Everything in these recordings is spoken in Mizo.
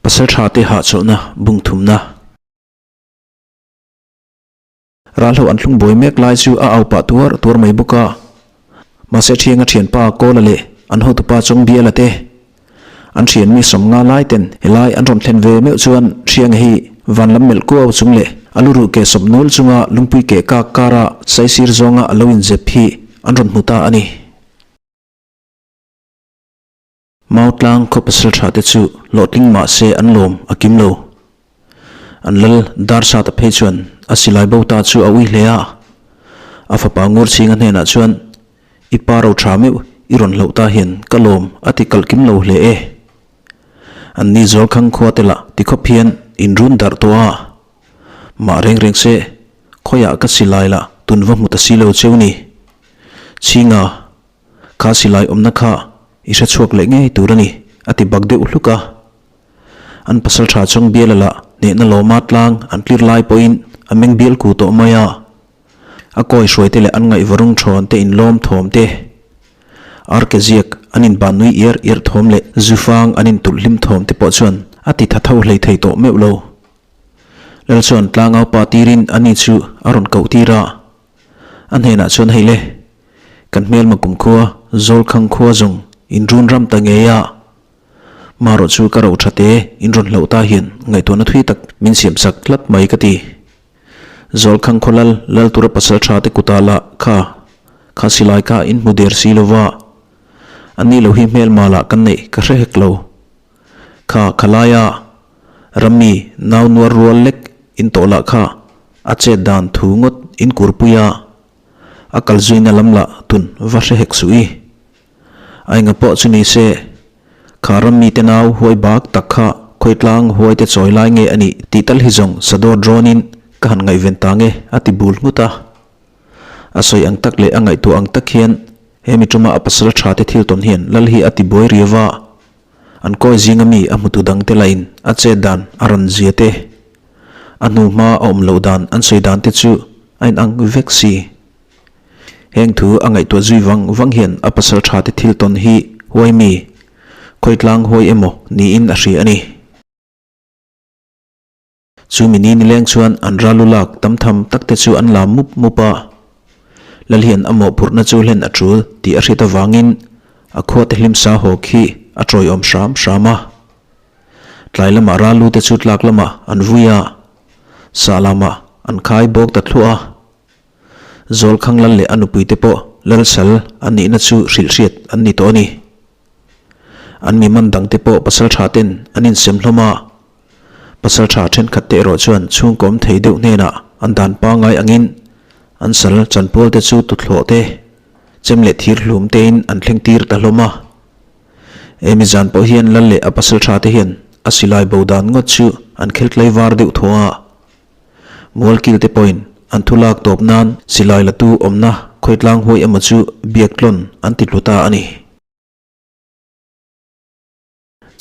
Pasaltha te hahchawlhna bung thumna. Ralho an thlung buai mek lai chu a au pah tuar tuar mai bawk a. Mahse thianga thianpa Kawla leh an hotupa Chawngbiala te an thian mi sawmnga lai ten helai an rawn thlen ve meuh chuan Thianga hi van lam melh kuau chung leh a lu ruh ke sawp nul chunga lungpui keh kak kara saisir zawnga a lo inzep hi an rawn hmu ta a ni. Mautlang khaw pasal tha te chu hlawhtling mah se an lawm a kim lo. An lal dar sata phei chuan a silai bo ta chu a ui hle a. A fapa ngur chhinga hnenah chuan, I pa ro tha meuh i rawn hloh ta hian ka lawm a ti kalh kim lo hle e. An ni Zawlkhang khua te lah ti khawp hian in run darh tawh a. Mah reng reng se, khawiah ka silai lah tun va hmu ta si lo cheu ni. Chhinga. Kha silai awmna kha i hre chhuak leh ngei tur a ni, a ti bak deuh hluk a. An pasal tha chawng biala lah hnehna lawma tlang an tlir lai pawhin a meng bial ku tawh mai a. A kawi hruai te leh an ngaihvarung thawn te inlawm thawm te, arke ziak an inban nui iar iar thawm leh zufang an intulh hlim thawm te pawh chuan a ti tha tho hlei thei tawh meuh lo. Lal chuan tlangau pa tirin ani chu a rawn koh tir a. A hnenah chuan hei le, kan hmelma kumkhua Zawlkhang khua zawng in run ram ta ngei a, marawh chu ka ro tha te in rawn hloh ta hian ngaihtuahna thui tak min siam sak tlat mai ka ti. Zawlkhang khaw lal lal tura pasal tha te kutah lah kha kha silai kha in hmu der si lova, a ni lo hi hmelma lah kan neih ka hre hek lo. Kha khalaia rammi nau nuar rual lek in tawh lah kha A chet dan thu ngawt in kurpui a, a kal zuina lam lah tun va hre hek suh i. A enga pawh chu ni se, kha ram mite nau huai bak tak kha khawi tlang huai te chawi lai nge a nih tih tal hi zawng sadawt rawnin ka han ngaihven ta nge a ti bul nghut a. A sawi ang tak leh a ngaihtuah ang tak hian he mi tuma a pasal tha te thil tawn hian lal hi a ti buai riau a, an kawi zinga mi a hmutu dangte lahin a chet dan a rawn zia te. A hnu hma a awm loh dan an sawi dan te chu a inang vek si. Heng thu a ngaihtuah zui vang vang hian a pasal tha te thil tawn hi huai mi, khawi tlang huai emaw niin a hria a ni. Chu mi ni nileng chuan an ralu lak tam tham tak te chu an lam mup mup a. Lal hian a mawhphurhna chu hlen a tul tih a hriat avangin a khua te hlim sa haw khi a tawiawm hram hram a. Tlai lamah ral lu te chu tlak lamah an vui a, sah lamah an khai bawk ta thluah a. Zawlkhang lal leh a nupui te pawh lalsal an nihna chu hrilh hriat an ni tawh a ni. An mi man dang te pawh pasal tha ten an insem hlawm a, pasal tha thenkhat te erawh chuan chhungkawm thei deuh hnenah an dan pangngai angin an sal chanpual te chu tuthlawh te, chem leh thir hlum tein an thleng tir ta hlawm a. Emi zan pawh hian lal leh a pasal tha te hian a silai bo dan ngawt chu an khel tlai var deuh thaw a. Mualkil te pawhin an thu lak tawp nan silai la tu awmna khawitlang huai emaw chu biak tlawn an ti tlu ta a ni.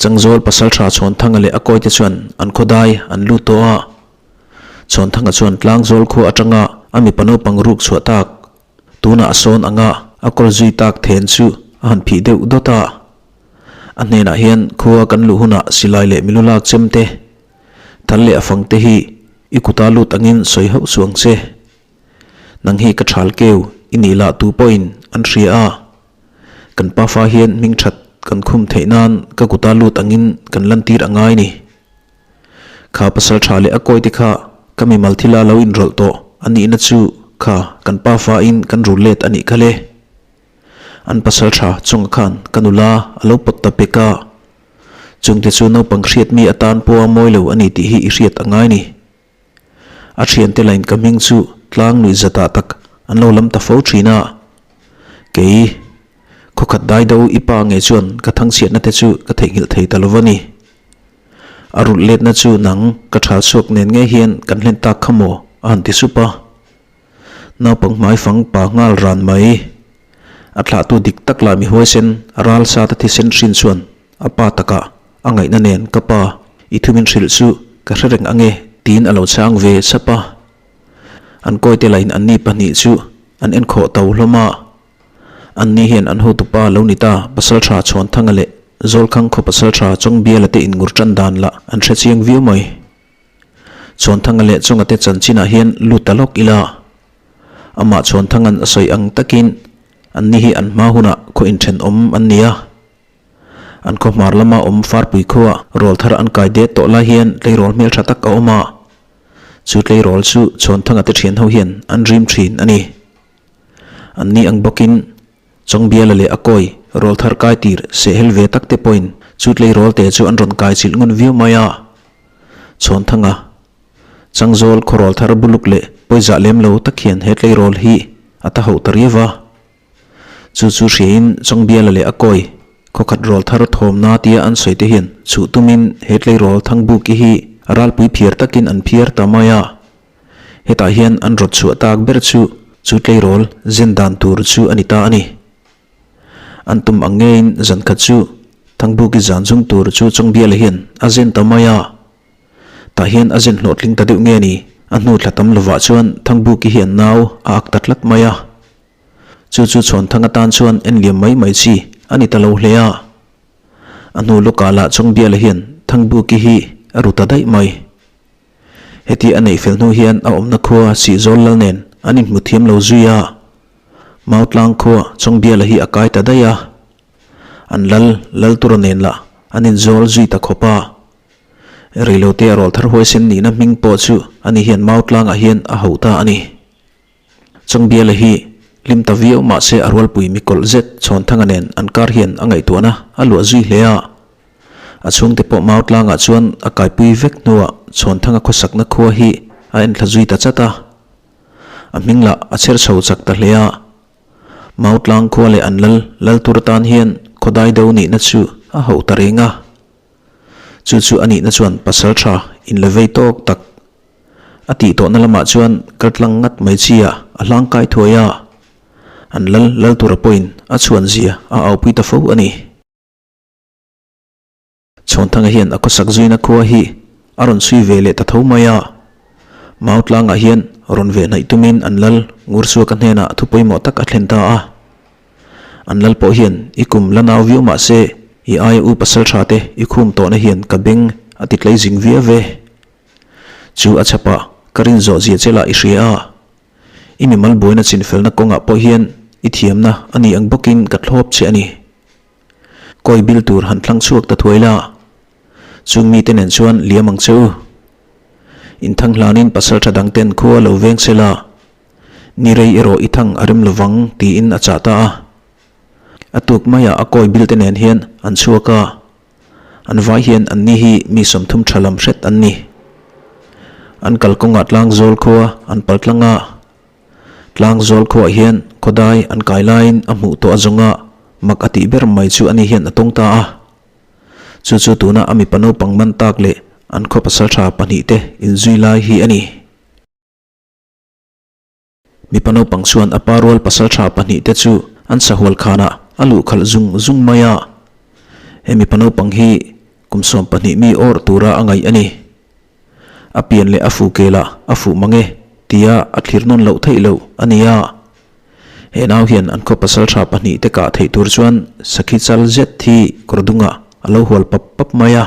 Changzawl pasal tha Chhawnthanga leh a kawite chuan an khawdai an lut tawh a. Chhawnthanga chuan tlangzawl khua atanga a mipa naupang ruk chhuah tak Tunah a sawn anga a kawl zui tak then chu a han phih deuh dawt a. A hnenah hian khua kan luh hunah silai leh milu lak chem te, thal leh a fang te hi i kuta lut angin sawi hauh suh ang che. Nang hi ka thal keu i nih lah tu pawhin an hria a. Kan pafa hian hming that kan khum theih nan ka kuta lut angin kan lantir a ngai ni. Kha pasal tha leh a kawi te kha ka mimal thila lo inrawlh tawh a nihna chu kha kan pafa in kan rul let a nih kha le. An pasal tha chunga khan ka nula a lo pawt ta pek a, chungte chu naupang hriat mi atan pawha mawi lo a ni tih hi i hriat a ngai ni. A thiante lain ka hming chu tlang nuih zatah tak an lo lam ta fo thin a, kei khawkhat dai do i pa nge chuan ka thangchhiatna te chu ka theihnghilh thei ta lo va ni. A rulh letna chu nang ka thal chhuak nen ngei hian kan hlen tak kha maw? a han ti sup a. Naupang hmaifang pa nghal ran mai. A thlahtu dik tak lah mi huaisen a ral sat a thisen hrin chuan a pa takah a ngaihna nen ka pa i thumin hrilh chu ka hre reng ange tiin a lo chhang ve sap a. An kawite lahin anni pahnih chu an enkhawh to hlawm a. Anni hian an hotupa lo ni ta Pasaltha Chhawnthanga leh. Zawlkhang khaw pasalṭha Chawngbiala te inngur ṭan dan lah an hre chiang viau mai. Chhuanthanga leh Chawngate chanchinah hian lut ta lawk ila, amah Chhuanthanga'n a sawi ang takin anni hi an hma hunah khaw inthenawm an ni a. An khaw hmar lama awm Farpui khuaa rawlthar an kai det tawh lai hian tleirawl hmeltha tak a awm a, chu tleirawl chu Chhuanthanga te thianho hian an rim thin a ni. Anni ang bawkin Chawngbiala leh a kawi rawlthar kai tir sehhel ve tak te pawhin chu tleirawl te chu an rawn kai chilh ngun viau mai a. Chhawnthanga, Changzawl khaw rawlthar buluk leh pawizah lem lo tak hian he tleirawl hi a ta hauh ta riau va. Chu chu hriain Chawngbiala leh a kawi khawkhat rawlthar thawmna tia an sawi te hian chhuh tumin he tleirawl Thangbuki hi ralpui phiar takin an phiar ta mai a. Hetah hian an rawt chhuah tak ber chu chu tleirawl zen dan tur chu a ni ta a ni. An tum ang ngeiin zan khat chu Thangbuki zan zung tur chu Chawngbiala hian a zen ta mai a. Tah hian a zen hlawhtling ta deuh nge ni? A hnu thla tam lovah chuan Thangbuki hi an nau a ak ta tlat mai a. Chu chu Chhawnthang atan chuan en liam mai mai chi a ni ta lo hle a. A hnu lawkah lah Chawngbiala hian Thangbuki hi a ru ta daih mai. Heti a neih fel hnu hian a awmna khua Sihzawl lal nen an inhmu thiam lo zui a, Mautlang khua Chawngbiala hi a kai ta daih a, an lal Laltura nen lah an inzawl zui ta khawp a. Reilote a rawlthar huaisen nihna hming pawh chu ani hian Mautlangah hian a hauh ta a ni. Chawngbiala hi hlim ta viau mahse a rualpui mikawlh zet Chhawnthanga nen an kar hian a ngaihtuahna a luah zui hle a. A chhungte pawh Mautlangah chuan a kaipui vek hnuah Chhawnthanga khawsakna khua hi a enthla zui ta chat a. A hming lah a chher chho chak ta hle a. Mautlang khua leh an lal lal tur atan hian khawdai do nihna chu a hauh ta reng a. Chu chu a nihna chuan pasal tha inla vei tawk tak A tih tawhna lamah chuan kaltlang ngat mai chi ah a hlangkai thuai a, an lal lal tura pawhin a chhuan zia a aupui ta fo a ni. Chhawnthanga hian a khawsak zuina khua hi a rawn chhui ve leh ta tho mai a, Mautlangah hian rawn ve hnaih tumin an lal Ngursuaka hnenah thu pawimawh tak a thlen ta a. An lal pawh hian i kum la nau viau mah se i aia u pasal tha te i khum tawhna hian ka beng a ti tlei zing viau ve. Chu a chhapah ka rin zawh zia che lah i hria a, i mimal buaina chinfelna kawngah pawh hian i thiamna a ni ang bawkin ka thlawp che a ni. Kawi bil tur han thlang chhuak ta thuai la, chung mite nen chuan liam ang che u. Inthang hlanin pasal tha dang ten khua lo veng se la, ni rei erawh i thang a rem lovang tiin a chah ta a. A tuk maiah a kawi bil te nen hian an chhuak a. An vai hian anni hi mi 30 tha lam hret an ni. An kalkawngah Tlangzawl khua an pal tlang a. Tlangzawl khuaah hian khawdai an kai laiin a hmuh tawh a zawnga mak a tih ber mai chu ani hian a tawng ta a. Chu chu tuna a mipa naupang man tak leh an khaw pasaltha pahnihte inzui lai hi a ni. Mipa naupang chuan a pa rual pasal tha pahnihte chu an sahual khanah a luh khalh zung zung mai a. He mipa naupang hi kum 12 mi awrh tura a ngaih a ni. A pian leh a fuh kelah a fuh mang e tia a thlir nawn loh theih loh a ni a. He nau hian an khaw pasal tha pahnihte kah theih tur chuan sakhi chal zet hi kawr dungah a lo hual pap pap mai a.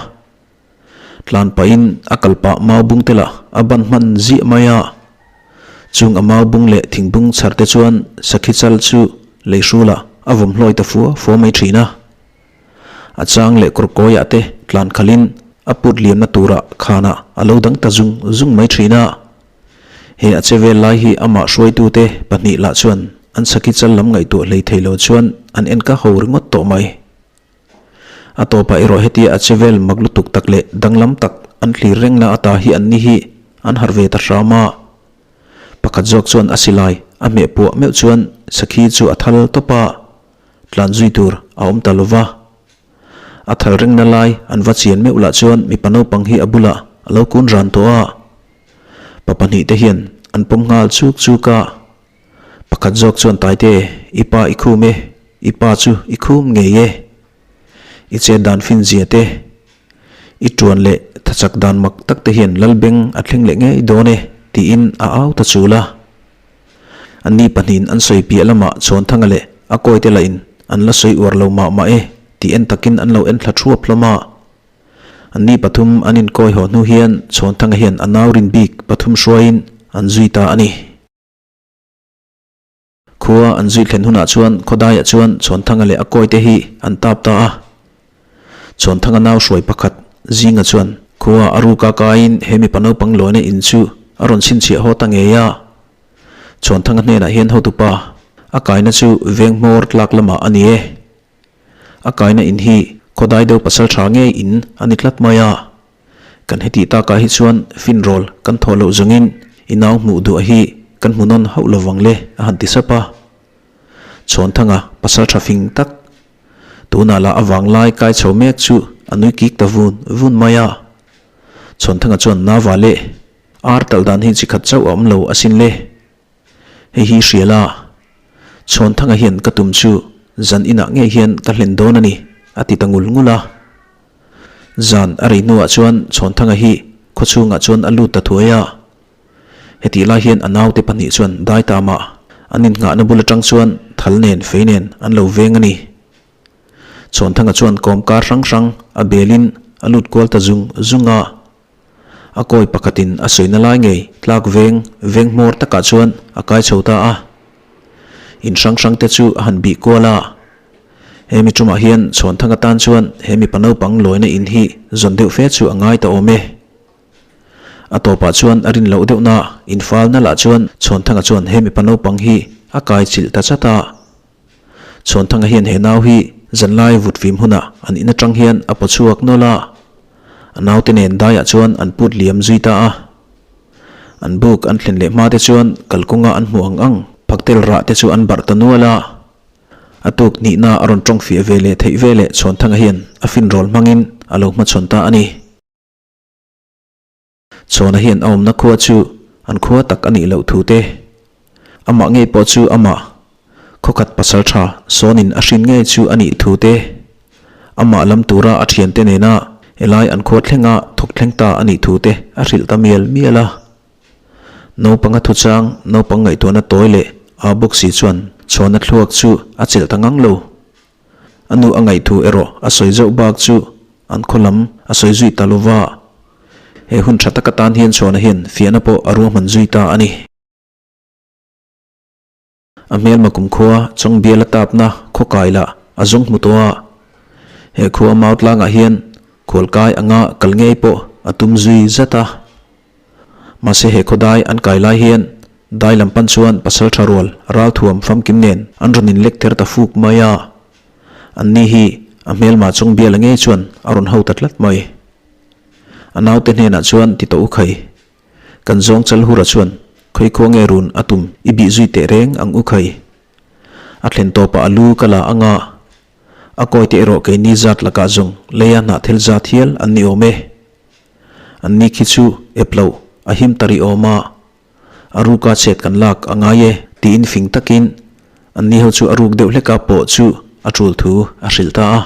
Tlan pahin a kal pah mau bung te lah a ban hman ziah mai a. Chung a mau bung leh thing bung chhar te chuan sakhi chal chu lei hrulah a vawm hlawi ta fua fua mai thin a. A chang leh kawr kawiah te tlan khalhin a put liamna turah khanah a lo dang ta zung zung mai thin a. He a che vel lai hi amah hruaitute pahnih lah chuan an sakhi chal lam ngaihtuah hlei thei lo chuan an en ka ho ringawt tawh mai. A tawpah erawh hetia a che vel mak lutuk tak leh danglam tak an thlir rengna ata hi anni hi an harh ve ta hram a. Pakhat zawk chuan a silai a hmeh puah meuh chuan sakhi chu a thal tawp a, tlan zui tur a awm ta lo va. A thal rengna lai an va chian meuh lah chuan mipa naupang hi a bulah a lo kun ran tawh a. Pa pahnih te hian an pawm nghal chuk chuk a. Pakhat zawk chuan Taite, i pa i khum e, i pa chu i khum ngei e. I chet dan fin zia te, i tuan leh thachak dan mak tak te hian Lalbeng a thleng leh ngei dawn e, tiin a au ta chul a. Anni pahnihin an sawi piah lamah Chhawnthanga leh a kawite lahin an la sawi uar lo mah mah e. tih en takin an lo en thla thuap hlawm a. Anni pathum an inkawi haw hnu hian Chhawnthanga hian a nau rin bik pathum hruaiin an zui ta a ni. Khua an zui thlen hunah chuan khawdaiah chuan Chhawnthanga leh a kawite hi an tap ta a. Chhawnthanga nau hruai pakhat Zinga chuan khua a ruka kaiin he mipa naupang lawina in chu a rawn chhinchhiah haw ta ngei a. Chhawnthanga hnenah hian hotupa a kaina chu veng hmawr tlak lamah a ni e. A kaina in hi khawdai deuh pasal tha ngei in a ni tlat mai a. Kan heti takah hi chuan finrawl kan thawh loh zawngin i nau hmuh duah hi kan hmu nawn hauh lovang le a han ti sap a. Chhawnthanga pasal tha fing tak tunah lah a vanglai kai chho mek chu a nui kik ta vun vun mai a. Chhawnthanga chuan Nava leh ar talh dan hi chi khat chauh a awm lo asin le. Hei hi hria la, Chhawnthanga hian ka tum chu zan inah ngei hian ka hlen dawn a ni, a ti ta ngul ngul a. Zan a rei hnuah chuan Chhawnthanga hi khawchhungah chuan a lut ta thuai a. Hetih lai hian a naute pahnih chuan dai tamah an innghahna bul atang chuan thal nen fei nen an lo veng a ni. Chhawnthanga chuan kawmkar hrang hrang a belin a lut kual ta zung zung a. A kawi pakhatin a sawina lai ngei tlak veng veng hmawr takah chuan a kai chho ta a. In hrang hrang te chu a han bih kual a. He mi tumah hian Chhawnthanga tan chuan he mipa naupang lawina in hi zawn deuh fe chu a ngai ta awm e. A tawpah chuan a rin loh deuhna infalna lah chuan Chhawnthanga chuan he mipa naupang hi a kai chilh ta chat a. Chhawnthanga hian he nau hi zanlai vut fim hunah an in atang hian a paw chhuak nawlh a, a naute nen daiah chuan an put liam zui ta a. An buk an thlen leh hma te chuan kalkawnga an hmuh ang ang phaktel rah te chu an barh ta nual a. A tuk hnihna a rawn tawng fiah ve leh theih ve leh Chhawnthanga hian a finrawl hmangin a lo hmachhawn ta a ni. Chhawna hian a awmna khua chu an khua tak a nih loh thu te, amah ngei pawh chu amah khawkhat pasal tha sawnin a hrin ngei chu a nih thu te, amah lam tura a thiante nena helai an khua thlenga thawk thleng ta a nih thu te a hrilh ta mial mial a. Naupanga thuchang naupang ngaihtuahna tawi leh aa bawk si chuan chhawna thluak chu a chelh ta ngang lo. A nu a ngaihthu erawh a sawi zauh bak chu an khaw lam a sawi zui ta lova. He hun tha tak atan hian Chhuana hian fiahna pawh a ruahman zui ta a ni. A hmelma kumkhua Chawngbiala tapna khaw kai lah a zawng hmu tawh a. He khua Mautlangah hian khualkai anga kal ngei pawh a tum zui zat a. Mahse he khawdai an kai lai hian dai lam pan chuan pasal tha rual ralthuam famkim nen an rawn inlek ther ta fuk mai a. Anni hi a hmelma chung biala ngei chuan a rawn ho ta tlat mai. A naute hnenah chuan ti tawh u khai. Kan zawng chal hura chuan khawikhua nge run a tum i bih zui teh reng ang u khai. A thlen tawpah a lu ka la anga a kawite erawh keini zat lakah zawng leia hnahthel zat hial an ni awm e. An ni khi chu ep loh a him ta rih awm a, a ruka chet kan lak a ngai e tiin fing takin an ni ho chu a ruk deuh hleka pawh chu a tul thu a hrilh ta a.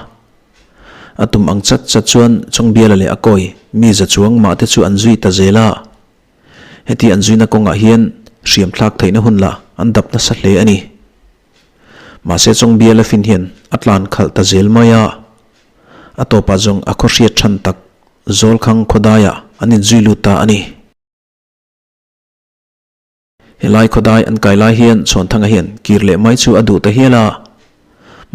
A tum ang chat chat chuan Chawngbiala leh a kawi mi za chuang mah te chu an zui ta zel a. Heti an zuina kawngah hian hriam thlak theihna hun lah an dap nasa hle a ni. Mahse Chawngbiala fin hian a tlan khalh ta zel mai a. A tawpah zawng a khaw hriat than tak Zawlkhang khawdaiah an inzui lut ta a ni. Helai khawdai an kai lai hian Chhawnthanga hian kir leh mai chu a duh ta hial a.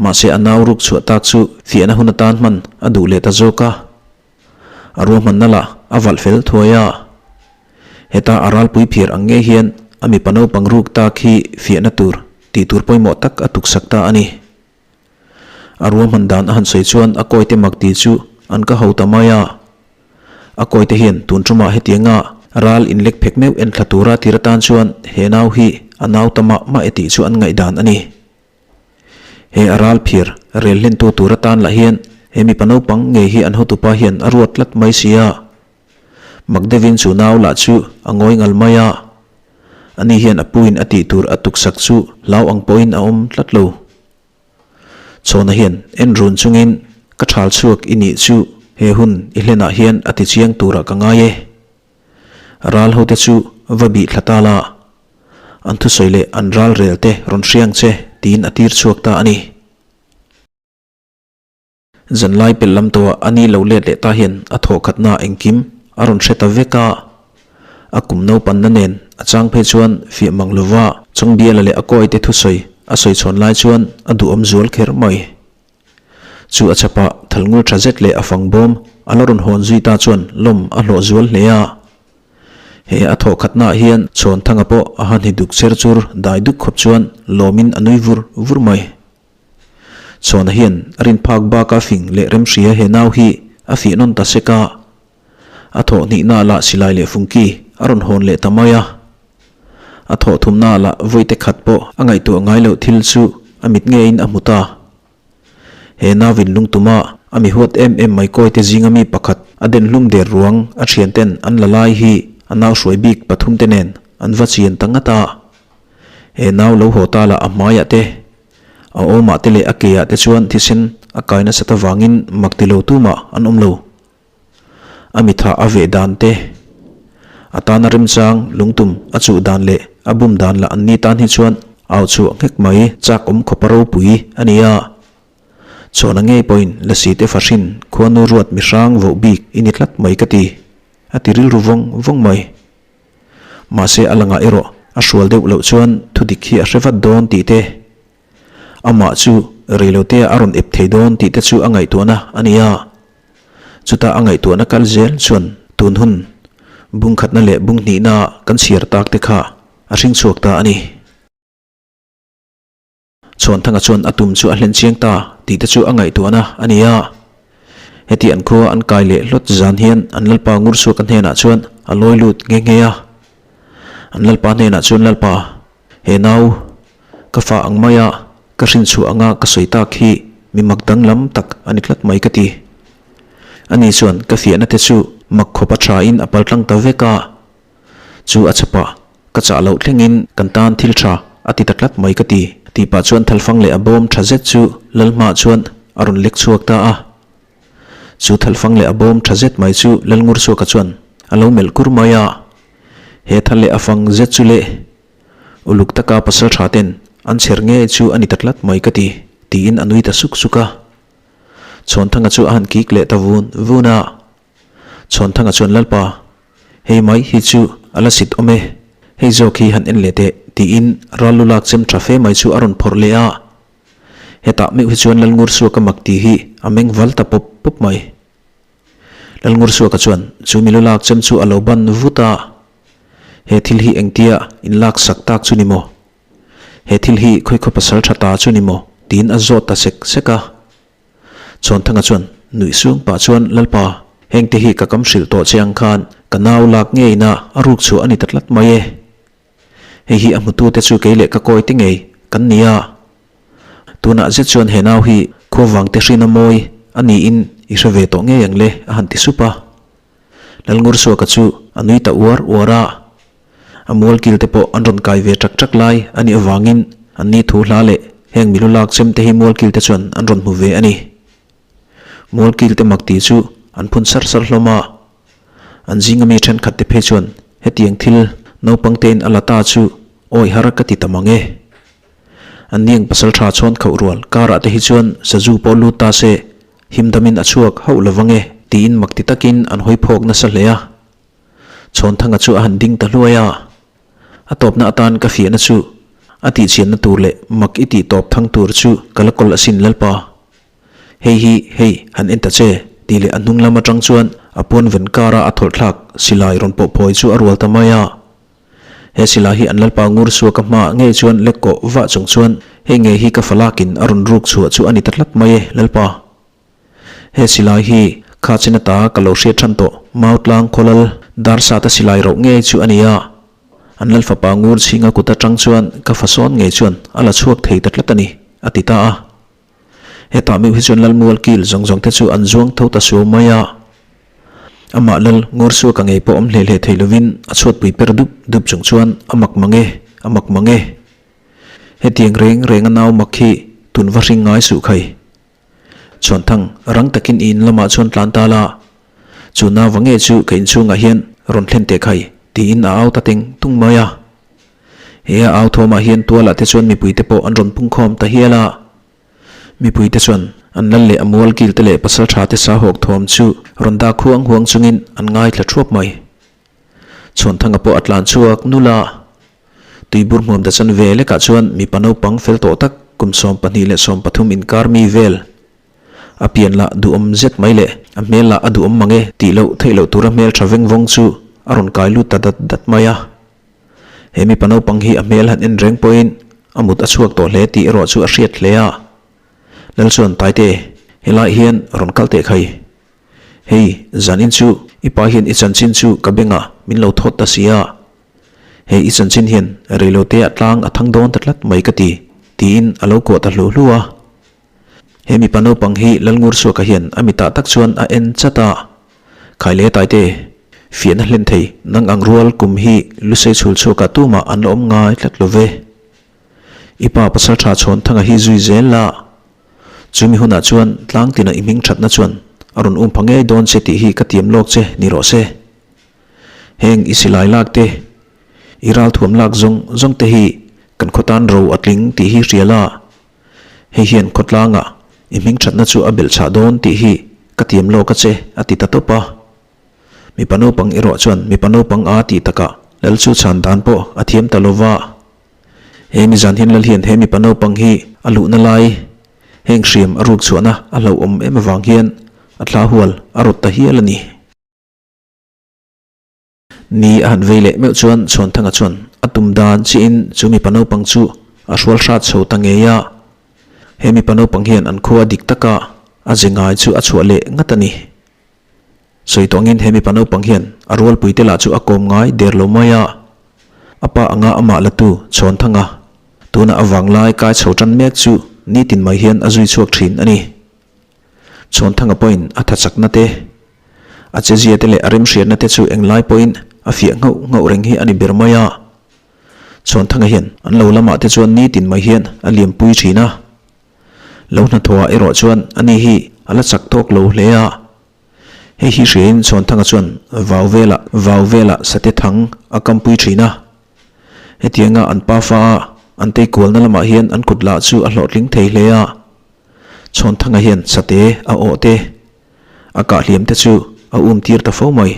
Mahse a nau ruk chhuah tak chu fiahna hun atan hman a duh leh ta zawk a. A ruahmanna lah a valh fel thuai a. Heta a ralpui phiar ang ngei hian a mipa naupang ruk tak hi fiahna tur tih tur pawimawh tak a tuksak ta a ni. A ruahman dan a han sawi chuan a kawite mak ti chu an ka ho ta mai a. A kawite hian tun tumah hetianga ral inlek phek meuh en thla tura tir atan chuan he nau hi a nau ta mah mah e tih chu an ngaihdan a ni. He a ral phir rel hlentu tur atan lah hian he mipa naupang ngei hi an hotupa hian a ruat tlat mai si a. Mak deuhin chu nau lah chu a ngawi ngal mai a. Ani hian a puin a tih tur a tuksak chu hlau ang pawhin a awm tlat lo. Chhawna hian en run chungin ka thal chhuak i nih chu he hun i hlenah hian a ti chiang turah ka ngai e. Ral hote chu va bih thla ta la, an thusawi leh an ral rel te rawn hriang che tiin a tir chhuak ta a ni. Zanlai pelh lam tawhah a ni lo let leh ta hian a thawhkhatna engkim a rawn hre ta vek a. A kum naupanna nen a chang phei chuan fiah mang lova Chawngbiala leh a kawite thusawi a sawi chhawn lai chuan a duhawm zual kher mai. Chu a chhapah thalngul tha zet leh a fang bawm a la rawn hawn zui ta chuan lawm a hlawh zual hle a. He a thawh khatnaah hian Chhawnthanga pawh a han hi duk cher chur dai duk khawp chuan lawmin a nui vur vur mai. Chhawna hian a rin phak baka fing leh remhria he nau hi a fih nawn ta sek a. A thawh hnihnaah lah silai leh fungki a rawn hawn leh ta mai a. A thawh thumnaah lah vawite khat pawh a ngaihtuah ngai loh thil chu a mit ngeiin a hmu ta. He nauvin lungtuma a mi huat em em mai kawite zinga mi pakhat a den hlum der ruang a thianten an la lai hi a nau hruai bik pathumte nen an va chian ta ngat a. He nau lo haw ta lah a hmaiah te, a awmah te leh a keah te chuan thisen a kai nasat avangin mak ti lo tumah an awm lo. A mitha a veh dan te, a tana remchang lungtum a chuh dan leh a bum dan lah an ni tan hi chuan au chhuah nghek mai chak awm khawpa ropui a ni a. Chhuahna ngei pawhin Lasi te fahrin khuanu ruat mihrang voh bik i ni tlat mai ka ti, a ti rilru vawng vawng mai. Mahse a langah erawh a hrual deuh loh chuan thudik hi a hre vat dawn tih te, Amah chu reilotea a rawn ep thei dawn tih te chu a ngaihtuahna a ni a. Chutah a ngaihtuahna kal zel chuan tun hun bungkhatna leh bunghnihna kan chhiar tak te kha a hring chhuak ta a ni. Chhuanthanga chuan a tum chu a hlen chiang ta tih te chu a ngaihtuahna a ni a. Heti an khua an kai leh hlawt zan hian an Lalpa Ngursuaka hnenah chuan a lawi lut nghe nghe a. An Lalpa hnenah chuan Lalpa, He nau, ka fa ang maia ka hrin chhuah anga ka sawi tak hi mi mak danglam tak a ni tlat mai ka ti. Ani chuan ka fiahna te chu mak khawp a tha in a pal tlang ta vek a, chu a chhapah ka chah loh thlengin kan tan thil tha a ti ta tlat mai ka ti tih pah chuan thalfang leh a bawm tha zet chu Lalhma chuan a rawn lek chhuak ta a. Chu thalfang leh a bawm tha zet mai chu Lalngursuaka chuan a lo melh kur mai a. He thal leh a fang zet chu le uluk taka pasal tha ten an chher ngei chu a ni ta tlat mai ka ti, tiin a nui ta suk suk a. Chhawnthanga chu a han kik leh ta vun vun a. Chhawnthanga chuan Lalpa, hei mai hi chu a la sit awm e, hei zawk hi han en leh teh, tiin ral lu lak chem tha fe mai chu a rawn phawrh leh a. Hetah meuh hi chuan Lalngursuaka mak tih hi a meng val ta pawp pawp mai. Lalngursuaka chuan chu milu lak chem chu a lo ban vut a, He thil hi engtia in lak sak tak chu ni maw? He thil hi khawikhaw pasal tha ta chu ni maw? tiin a zawt ta sek sek a. Chhawnthanga chuan nuih sung pah chuan Lalpa, hengte hi ka kam hrilh tawh che ang khan ka nau lak ngeina a ruk chhuah a ni ta tlat mai e. Hei hi a hmutute chu kei leh ka kawi te ngei kan ni a. Tunah zet chuan he nau hi khuavang te hrina mawi a niin i hre ve tawh ngei ang le a han ti sup a. Lalngursuaka chu a nui ta uar uar a. A mualkil te pawh an rawn kai ve ṭak ṭak lai a nih avangin an ni thu hla leh heng milu lak chem te hi mualkil te chuan an rawn hmu ve a ni. Mualkil te mak tih chu an phun sar sar hlawm a. An zinga mi thenkhat te phei chuan hetiang thil naupang tein a la ta chu awi har ka ti ta mang e. An niang pasal tha chhawn khauh rual karah te hi chuan sazu pawh lut ta se himdamin a chhuak hauh lo vang e tiin mak ti takin an hawi phawk nasa hle a. Chhawnthanga chu a han ding ta hluai a. A tawpna atan ka fiahna chu a tihchianna tur leh mak i tih tawp thang tur chu ka la kawl asin Lalpa. Hei hi, hei, han en ta che, tih leh a hnung lam atang chuan a puan ven kara a thawlhthlak silai rawn pawh phawi chu a rual ta mai a. He silai hi an Lalpa ngur chhuak a hmaah ngei chuan lek kawh vah chung chuan hei ngei hi ka falakin a rawn ruk chhuah chu a ni ta tlat mai e, Lalpa. He silai hi kha chin ata ka lo hriat than tawh Mautlang khawlal Darsata silai roh ngei chu a ni a. An Lal fapa ngur chhinga kut atang chuan ka fasawn ngei chuan a la chhuak thei ta tlat a ni, a ti ta a. Hetah meuh hi chuan Lalmual kil zawng zawng te chu an zuang tho ta suau mai a. Amah Lal Ngursuaka ngei pawh awm hle hle thei lovin a chhuatpui per dup dup chung chuan a mak mang e, a mak mang e. Hetiang reng reng a nau mak hi tun va hring ngai suh khai. Chhuanthang rang takin i in lamah chuan tlan ta la, chu nau va nge chu ka inchhungah hian rawn thlen teh khai tiin a au ta teng tung mai a. He a au thawmah hian tualah te chuan mipuite pawh an rawn pungkhawm ta hial a. Mipuite chuan An lal leh a mual kil te leh pasaltha te sa hawk thawm chu rawn dak huang huang chungin an ngaithla thuap mai. Chhuanthanga pawh a tlan chhuak nul a. Tuibur hmuam ta chan ve lekah chuan mipa naupang fel tawh tak kum 12 leh 13 inkar mi vel a pian lah duhawm zet mai leh a hmel lah a duhawm mang e tih loh theih loh tura hmel tha veng vawng chu a rawn kai lut ta dat dat mai a. He mipa naupang hi a hmel han en reng pawhin a mut a chhuak tawh hle tih erawh chu a hriat hle a. Lal chuan Taite, helai hian rawn kal teh khai. Hei, zanin chu i pa hian i chanchin chu ka bengah min lo thawt ta si a. Hei i chanchin hian reilote ah tlang a thang dawn ta tlat mai ka ti, tiin a lo kuah ta hlu hlu a. He mipa naupang hi Lalngursuaka hian a mitah tak chuan a en chat a. Khaile Taite, fiahna hlen thei nang ang rual kum hi Lusei chhul chhuakah tumah an la awm ngai tlat lo ve. I pa pasal tha chhawn thanga hi zui zel la. Chumi hunah chuan tlang tina i hming thatna chuan a rawn um pha ngei dawn che tih hi ka tiam lawk che ni rawh se. Heng i silai lak te, i ralthuam lak zawng zawng te hi kan khawtan ro a tling tih hi hria la. Hei hian khawtlangah i hming thatna chu a belh chhah dawn tih hi ka tiam lawk a che a ti ta tawp a. Mipa naupang erawh chuan mipa naupang a tih takah lal chu chhan dan pawh a thiam ta lo va. He mi zan hian lal hian he mipa naupang hi a luhna lai heng hriam a ruk chhuahna a hlauhawm em avang hian a thla hual a rawt ta hial a ni. Ni a han vei leh meuh chuan Chhuanthanga chuan a tum dan chiahin chu mipa naupang chu a hrual hrat chho ta ngei a. He mipa naupang hian an khua dik taka a ze ngai chu a chhuah leh ngat a ni. Sawi tawngin he mipa naupang hian a rualpuite lah chu a kawm ngai der lo mai a. A pa anga amah latu Chhuanthanga tuna a vanglai kai chho tan mek chu nitin mai hian a zui chhuak thin a ni. Chhuanthanga pawhin a tha chakna te, a chezia te leh a remhriatna te chu englai pawhin a fiah nghauh nghauh reng hi a ni ber mai a. Chhuanthanga hian an lo lamah te chuan nitin mai hian a liampui thin a. Lo hnathawhah erawh chuan ani hi a la chak tawk lo hle a. Hei hi hriain Chhuanthanga chuan vau velah vau velah sate thang a kampui thin a. Hetianga an pafa a an teikualna lamah hian an kut lah chu a hlawhtling thei hle a. Chhawnthanga hian sate a awh te, a kah hliam te chu a um tir ta fo mai.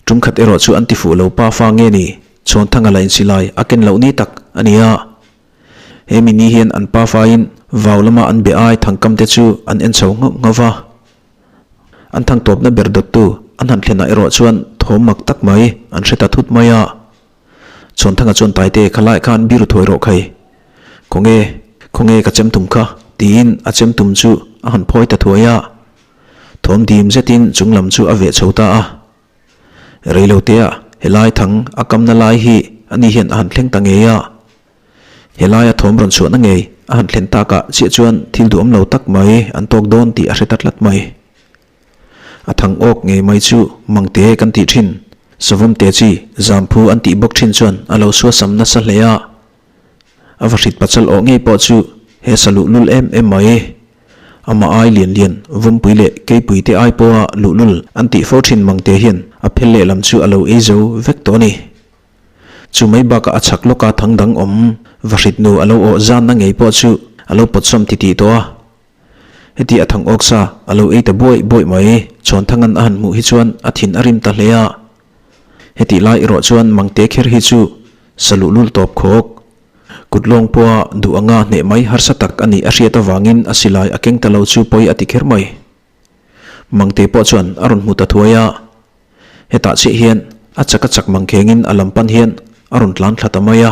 Tum khat erawh chu an ti fuh lo pa fa nge ni, Chhawnthanga la insi lai a ken loh ni tak a ni a. He mi ni hian an pa fain vau lama an be ai thangkam te chu an en chho nghauh nghauh va. An thang tawpna ber dawttu an han thlenah erawh chuan thawm mak tak mai an hre ta thut mai a. Chhuanthanga chuan Taite kha lai khan biru thuai rawh khai. Khawnge, khawnge ka chem tum kha? tiin a chem tum chu a han phawi ta thuai a. Thawm dim zetin chung lam chu a veh chho ta a. Reilotea helai thang a kamna lai hi ani hian a han thleng ta ngei a. Helaia thawm rawn chhuahna ngei a han thlen takah chiah chuan thil duhawm lo tak mai an tawk dawn tih a hre ta tlat mai. A thang awk ngei mai chu Mangte kan tih thin, Savawm te chi Zamphu an tih bawk thin chuan a lo suasam nasa hle a. A va hrit pachal awh ngei pawh chu he sa luhlul em em mai. Amah ai lian lian Vawmpui leh Keipui te ai pawha luhlul an tih fo thin Mangte hian a phel lehlam chu a lo ei zo vek tawh a ni. Chu mai bakah a chhak lawka thang dang awm va hrit nu a lo awh zanna ngei pawh chu a lo pawtsawm titih tawh a. Heti a thang awk sa a lo ei ta buaih buaih mai. Chhuanthangan a han hmuh hi chuan a thin a rim ta hle a. Hetih lai erawh chuan Mangte kher hi chu sa luhlul tawp khawk. Kut lawng pawha duh anga hneh mai harsa tak a nih a hriat avangin a silai a keng ta lo chu pawi a ti kher mai. Mangte pawh chuan a rawn hmu ta thuai a. Hetah chiah hian a chak a chak mangkhengin a lam pan hian a rawn tlan thla ta mai a.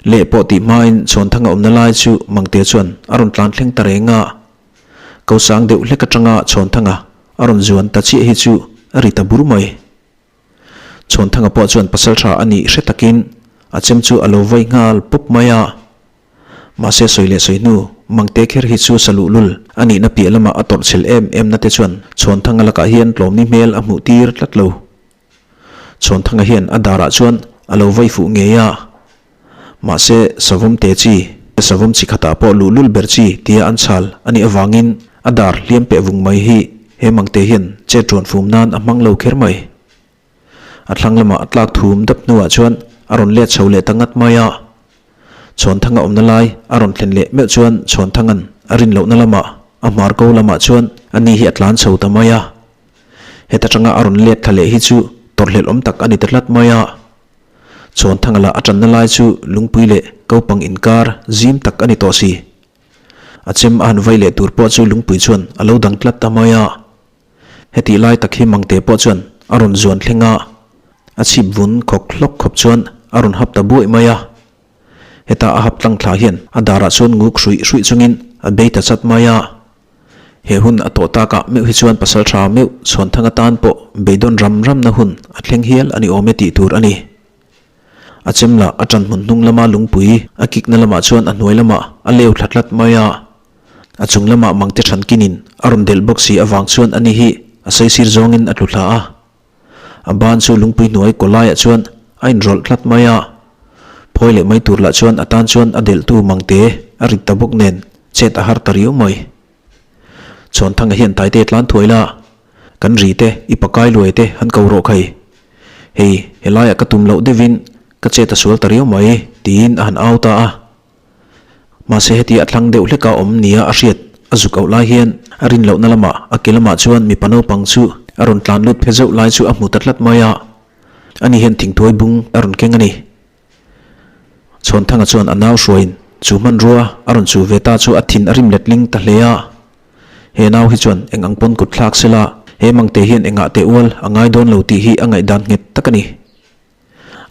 Leh pawh tih hmain Chhuanthanga awmna lai chu Mangte chuan a rawn tlan thleng ta reng a. Ko sang deuh hlek atanga Chhuanthanga a rawn zuan ta chiah hi chu a ri ta bur mai. Chhuanthanga pawh chuan pasal tha a nih hre takin a chem chu a lo vai nghal pawp mai a. Mahse sawi leh sawi hnu Mangte kher hi chu sa luhlul a nihna piah lama a tawrh chhel em em na te chuan Chhuanthanga lakah hian tlawmni hmel a hmuh tir tlat lo. Chhuanthanga hian a darah chuan a lo vai fuh ngei a, mahse savawm te chi, savawm chi khatah pawh luhlul ber chi tia an chhal a nih avangin a dar hliam peh vung mai hi he mangte hian chet rawn fum nan a hmang lo kher mai. A thlang lamah a tlak thum dap hnuah chuan a rawn let chho leh ta ngat mai a. Chhuanthanga awmna lai a rawn thlen leh meuh chuan Chhuanthanga'n a rin lohna lamah a hmar ko lamah chuan a ni hi a tlan chho ta mai a. Heta tanga a rawn let thla leh hi chu tawrhhlelh awm tak a ni ta tlat mai a. Chhuanthanga lah a tanna lai chu lungpui leh kopang inkar zim tak a ni tawh si. A chem a han vai leh tur pawh chu lungpui chuan a lo dang tlat ta mai a. Hetih lai tak hi Mangte pawh chuan a rawn zuan thleng a, a chhip vun khawk hlawk khawp chuan a rawn hap ta buaih mai a. Heta a hap tlang thla hian a darah chuan nguk hruih hruih chungin a bei ta chat mai a. He hun a tawh takah meuh hi chuan pasal tha meuh Chhuanthanga tan pawh beidawn ram ramna hun a thleng hial a ni awm e tih tur a ni. A chem lah a ṭan hmun hnung lama lungpui a kikna lamah chuan a hnuai lamah a leu thla tlat mai a. A chung lamah mangte ṭhan kinin a rawn delh bawk si avang chuan ani hi a saisir zawngin a tlu thla a. A ban chu lungpui hnuai kaw laiah chuan a inrawlh tlat mai a. Phawi leh mai tur lah chuan a tan chuan a delhtu mangte a rit ta bawk nen chet a har ta riau mai. Chhuanthanga hian Taite tlan thuai la, kan ri te, i pakai luai te han ko rawh khai. Hei, helaiah ka tum loh deuhin ka chet a sual ta riau mai, tiin a han au ta a. Mahse heti a thlang deuh hleka awm nia a hriat a zuk auh lai hian a rin lohna lamah a ke lamah chuan mipa naupang chu a rawn tlan lut phe zauh lai chu a hmu ta tlat mai a, ani hian thingtuai bung a rawn keng a ni. Chhawnthanga chuan a nau hruaiin chu hmanrua a rawn chu ve ta chu a thin a rim letling ta hle a, he nau hi chuan eng ang pawn kut thlak sela he mangte hian engah teh ual a ngai dawn lo tih hi a ngaihdan nghet tak a ni.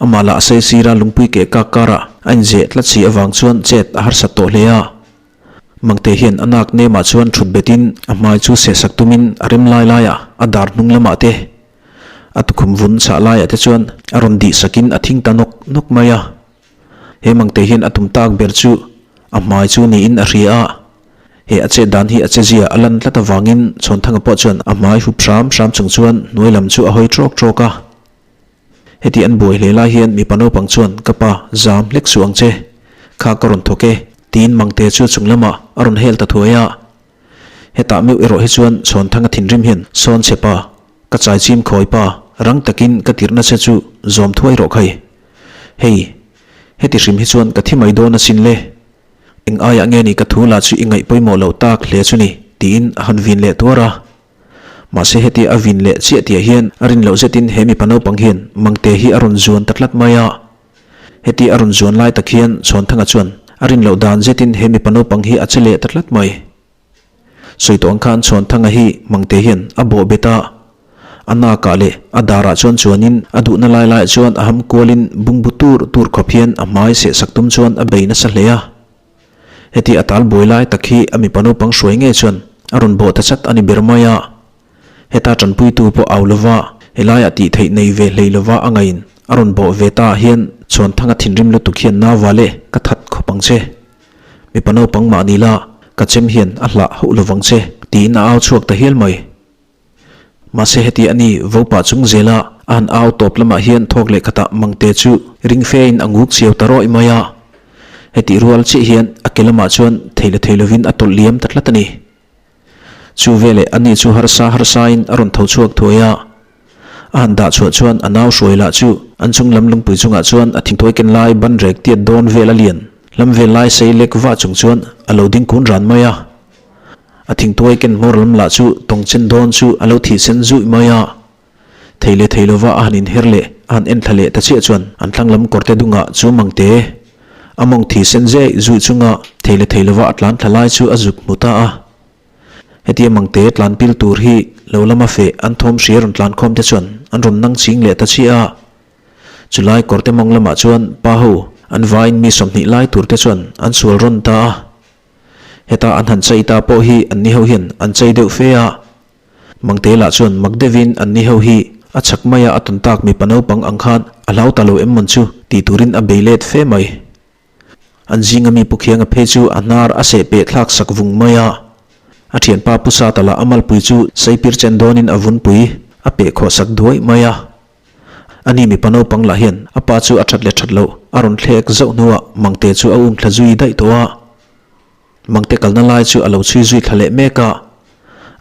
Amah lah a saisir a, lungpui keh kak karah a inzeh tlat si avang chuan chet a harsat tawh hle a. Mangte hian a nak nemah chuan thut betin a hmai chu sehsak tumin a rem lai laiah a dar hnung lamah te, a tukhum vun chhah laiah te chuan a rawn dih sakin a thing ta nawk nawk mai a. He Mangte hian a tum tak ber chu a hmai chu niin a hria a. He a chet dan hi a chezia a lan tlat avangin Chhawnthanga pawh chuan a hmai hup hram hram chung chuan hnuai lam chu a hawi trawk trawk a. Heti an buai hle lai hian mipa naupang chuan ka pa zam hlek suh ang che, kha ka rawn thawk e, tiin Mangte chu chung lamah a rawn hel ta thuai a. Hetah meuh erawh hi chuan Chhawnthanga thinrim hian sawn che pa, ka chaichim khawi pa, rang takin ka tirhna che chu zawm thuai rawh khai. Hei, heti hrim hi chuan ka thi mai dawn asin le. Eng aiah nge ni ka thu lah chu i ngaih pawimawh loh tak hle chu ni, tiin a han vin leh tuar a. Mahse heti a vin leh chiah tihah hian a rin loh zetin he mipa naupang hian Mangte hi a rawn zuan ta tlat mai a. Heti a rawn zuan lai tak hian Chhawnthanga chuan a rin loh dan zetin he mipa naupang hi a che leh ta tlat mai. Sawi tawh ang khan Chhawnthanga hi Mangte hian a bawh bet a, a nakah leh a darah chuan chuanin a duhna lai laiah chuan a ham kualin bungbu tur tur khawp hian a hmai sehsak tum chuan a bei nasa hle a. Heti a tal buai lai tak hi a mipa naupang hruai ngei chuan a rawn bawh ta chat a ni ber mai a. Heta tanpuitu pawh au lova, helaiah tih theih nei ve hlei lova a ngaiin a rawn bawh ve ta ah hian Chhuanthanga thinrim lutuk hian nau vale ka that khawp ang che. Mipa naupang mah ni la, ka chem hian a hlah hauh lovang che tiin a au chhuak ta hial mai. Mahse heti a ni, Vopa chung zela a han au tawp lamah hian thawk leh khatah Mangte chu ring fein a nguk chiau ta rawih mai a. Hetih rual chiah hian a ke lamah chuan thei la thei lovin a tawlh liam ta tlat a ni. Chu veleh a ni chu harsa harsain a rawn tho chhuak thuai a. A han dah chhuah chuan a nau hruai lah chu an chung lam lungpui chungah chuan a thingthuai ken lai ban rek tiat dawn vel a lian lam vel lai sei lek vah chung chuan a lo ding kun ran mai a. A thingtuai ken hmawr lam lah chu tawng chen dawn chu a lo thih sen zuih mai a. Thei leh thei lova a han inher leh a han en thla leh ta chiah chuan an thlang lam kawrte dungah chu Mangte a mawng thih sen zeh zuih chunga thei leh thei lova a tlan thla lai chu a zuk hmu ta a. Hetia Mangte tlan pil tur hi lo lama feh an thawm hria rawn tlan khawm te chuan an rawn nang ching leh ta chiah a. Chulai kawrte mawng lamah chuan pa ho an vaiin mi 20 lai tur te chuan an sual rawn ta a. Heta an han chei ta pawh hi an ni ho hian an chei deuh fe a. Mangte lah chuan mak deuhin an ni ho hi a chak maia a tawn tak mipa naupang ang khan a hlau ta lo em mawn chu tih turin a bei let fe mai. An zinga mi Pu Khianga phei chu a hnar a seh peh thlak sak vung mai a. A thianpa Pu Sata lah a malpui chu seipir chen dawnin a vunpui a peh khawh sak duai mai a. A ni mipa naupang lah hian a pa chu a that leh that loh a rawn thlek zauh hnuah Mangte chu a um thla zui daih tawh a. Mangte kalna lai chu a lo chhui zui thla leh mek a.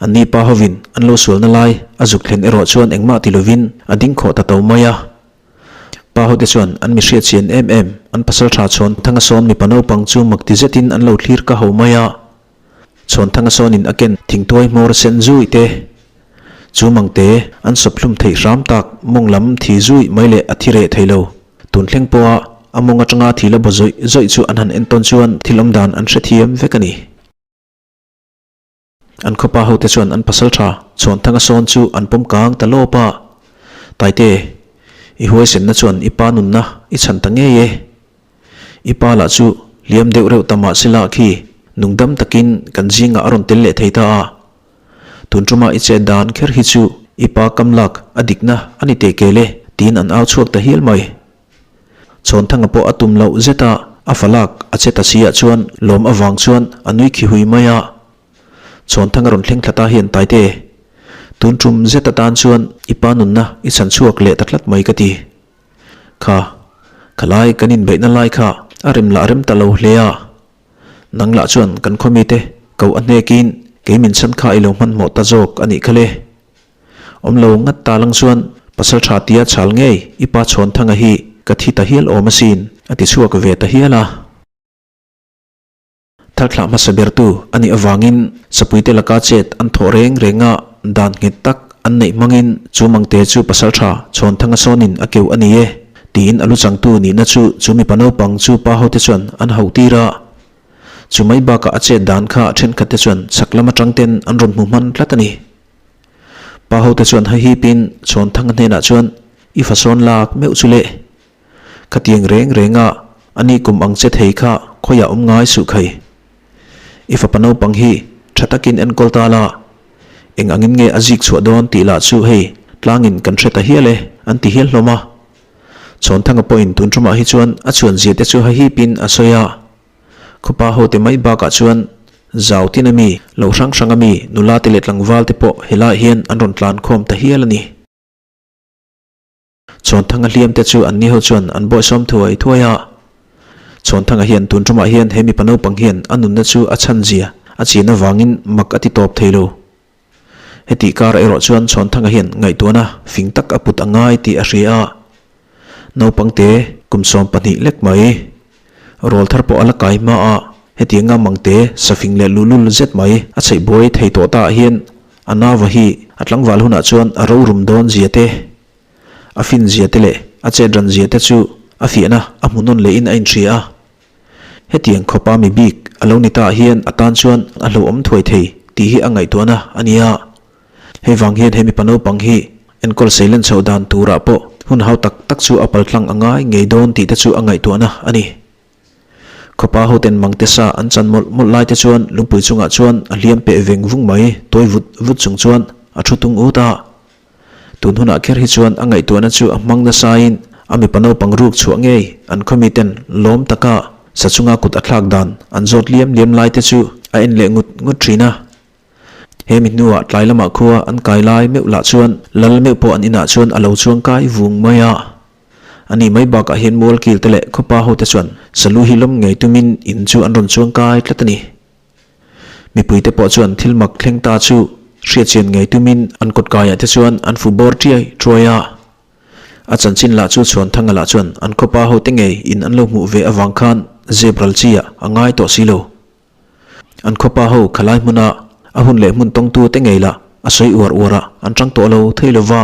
An ni pa hovin an lo sualna lai a zuk thlen erawh chuan engmah ti lovin a ding khawh ta to mai a. Pa. Pa hote chuan an mi hriat chian em em, an pasaltha Chhawnthanga sawn mipa naupang chu mak ti zetin an lo thlir ka ho mai a. Chhawnthanga sawnin a ken thingtuai hmawr sen zui te, chu mangte an sawp hlum theih hram tak mawng lam thi zui mai leh a thi reh thei lo. Tun thleng pawha a mawng atanga thi la baw zawih zawih chu an han entawn chuan thil awmdan an hrethiam vek a ni. An khawpa hote chuan an pasal tha Chhuanthanga sawn chu an pawm kang ta lawp a, Taite, i huaisenna chuan i pa nunna i chhan ta ngei e. I pa lah chu hliam deuh reuh ta mah sela khi nungdam takin kan zingah a rawn tel leh thei ta a. Tun tuma i chet dan kher hi chu i pa kam lak a dikna a ni teh kel e, tiin an au chhuak ta hial mai. Chhawnthanga pawh a tum loh zet a, a fa lak a che ta si ah chuan lawm avang chuan a nui khi hui mai a. Chhawnthanga rawn thleng thla ta hian Taite, tun tum zet atan chuan i pa nunna i chhan chhuak leh ta tlat mai ka ti. Kha, khalai kan inbeihna lai kha a rem lah rem ta lo hle a. Nang lah chuan kan khaw mite ko a hnekin kei min chhan kha i lo hmanhmawh ta zawk a nih kha le. Awm lo ngat ta lang chuan pasal tha tia chhal ngei i pa Chhawnthanga hi ka thi ta hial awm asin a ti chhuak ve ta hial a. Tharthlah hmasa bertu a nih avangin sapuite laka chet an thawh reng reng a, dan nghet tak an neih hmangin chu mangte chu pasal tha Chhawnthanga sawnin a keuh a ni e tiin a lu changtu nihna chu chu mipa naupang chu pa hote chuan an hauh tir a. Chu mai bakah a chet dan kha thenkhatte chuan chhak lam atang ten an rawn hmu hman tlat a ni. Pa hote chuan hahipin Chhawnthanga hnenah chuan, I fa sawn lak meuh chu le. Khatiang reng renga a ni kum ang che thei kha khawiah awm ngai suh khai. I fapa naupang hi tha takin enkawl ta la, eng angin nge a zik chhuah dawn tih lah chu hei tlangin kan hre ta hial e, an ti hial hlawm a. Chhawnthanga pawhin tun ṭumah hi chuan a chhuan zia te chu hahipin a sawi a. Khawpa hote mai bakah chuan zau tin ami, lo hrang hrang ami, nula te leh tlangval te pawh helaiah hian an rawn tlan khawm ta hial a ni. Chhawnthanga hliam te chu anni ho chuan an bawihsawm thuai thuai a. Chhawnthanga hian tun ṭumah hian he mipa naupang hian a nunna chu a chhan zia a chin avangin mak a ti tawp thei lo. Hetih karah erawh chuan Chhawnthanga hian ngaihtuahna fing tak a put a ngai tih a hria a. Naupangte kum 12 lek mai rawl thar pawh a la kai hma a, hetianga mangte safing leh luhlul zet mai a chheih buai thei tawh ta ah hian a nava hi a tlangval hunah chuan a rorum dawn zia te, a fin zia te leh a chet ran zia te chu a fiahna a hmuhnawn lehin a inhria a. Hetiang khawpa mi bik a lo ni ta ah hian a tan chuan a hlauhawm thuai thei tih hi a ngaihtuahna a ni a. Hei vang hian he mipa naupang hi enkawl seilen chhoh dan turah pawh hun hau tak tak chu a paltlang a ngai ngei dawn tih te chu a ngaihtuahna a ni. Khawpa hoten mangte sa an chan mawlh mawlh lai te chuan lungpui chungah chuan a hliam peh veng vung mai tawi vut vut chung chuan a thu tung ut a. Tun hunah kher hi chuan a ngaihtuahna chu a hmang nasain a mipa naupang ruk chhuah ngei an khawmi ten lawm taka sa chunga kut a thlak dan an zawt liam liam lai te chu a en leh ngut ngut thin a. He mi hnuah tlai lamah khua an kai lai meuh lah chuan lal meuh pawh an inah chuan a lo chuang kai vung mai a. A nih mai bakah hian mualkil te leh khawpa hote chuan salu hi lawm ngei tumin in chu an rawn chuang kai tlat a ni. Mipuite pawh chuan thil mak thleng ta chu hriatchian ngei tumin an kawt kaiah te chuan an fu bawr ṭiai ṭuai a. A chanchin lah chu Chhuanthanga lah chuan an khawpa hote ngei in an lo hmuh ve avang khan zep ral chi ah a ngai tawh si lo. An khawpa ho khalai hmuna a hun leh hmun tawngtu te ngei lah a sawi uar uar a, an tang tawh lo thei lo va.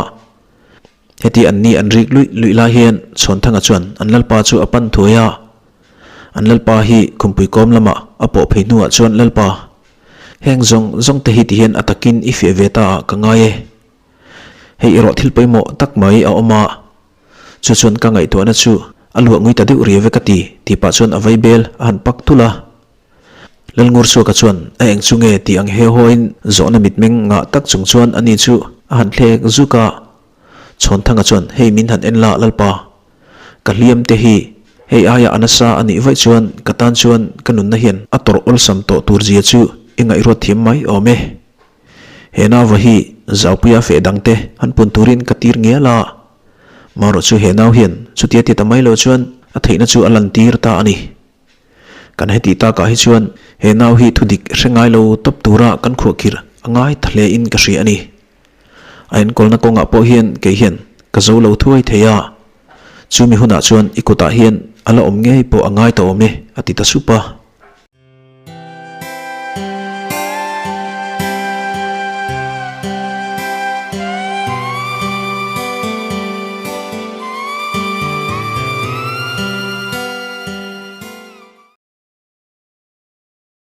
Heti an ni an rik luih luih lai hian Chhuanthanga chuan an lalpa chu a pan thuai a. An lalpa hi khumpui kawm lamah a pawh phei hnuah chuan lalpa, heng zawng zawng te hi tihian a takin i fiah ve ta ah ka ngai e. Hei erawh thil pawimawh tak mai a awm a. Chu chuan ka ngaihtuahna chu a luah ngui ta deuh riau e ka ti, tih pah chuan a vaibel a han pak thul a. Lalngurchhuaka chuan a eng chu nge tih ang heu hawiin zawhna mitmeng ngah tak chung chuan ani chu a han thlek zuk a. Chhawnthanga chuan hei min han en la Lalpa, ka hliam te hi hei aia a nasa a nih vaih chuan ka tan chuan ka nunna hian a tawrh awlsam tawh tur zia chu i ngaihruat thiam mai awm e. He nauva hi Zaupuia feh dangte han pun turin ka tir ngial a, marawh chu he nau hian chutia ti ta mai lo chuan a theihna chu a lantir ta a ni. Kan hetih takah hi chuan he nau hi thudik hre ngai lo tawp tura kan khuahkhirh a ngai ta hle in ka hria a ni. A enkawlna kawngah pawh hian kei hian ka zo lo thuai thei a. Chu mi hunah chuan i kutah hian a la awm ngei pawh a ngai ta awm e, a ti ta sup a.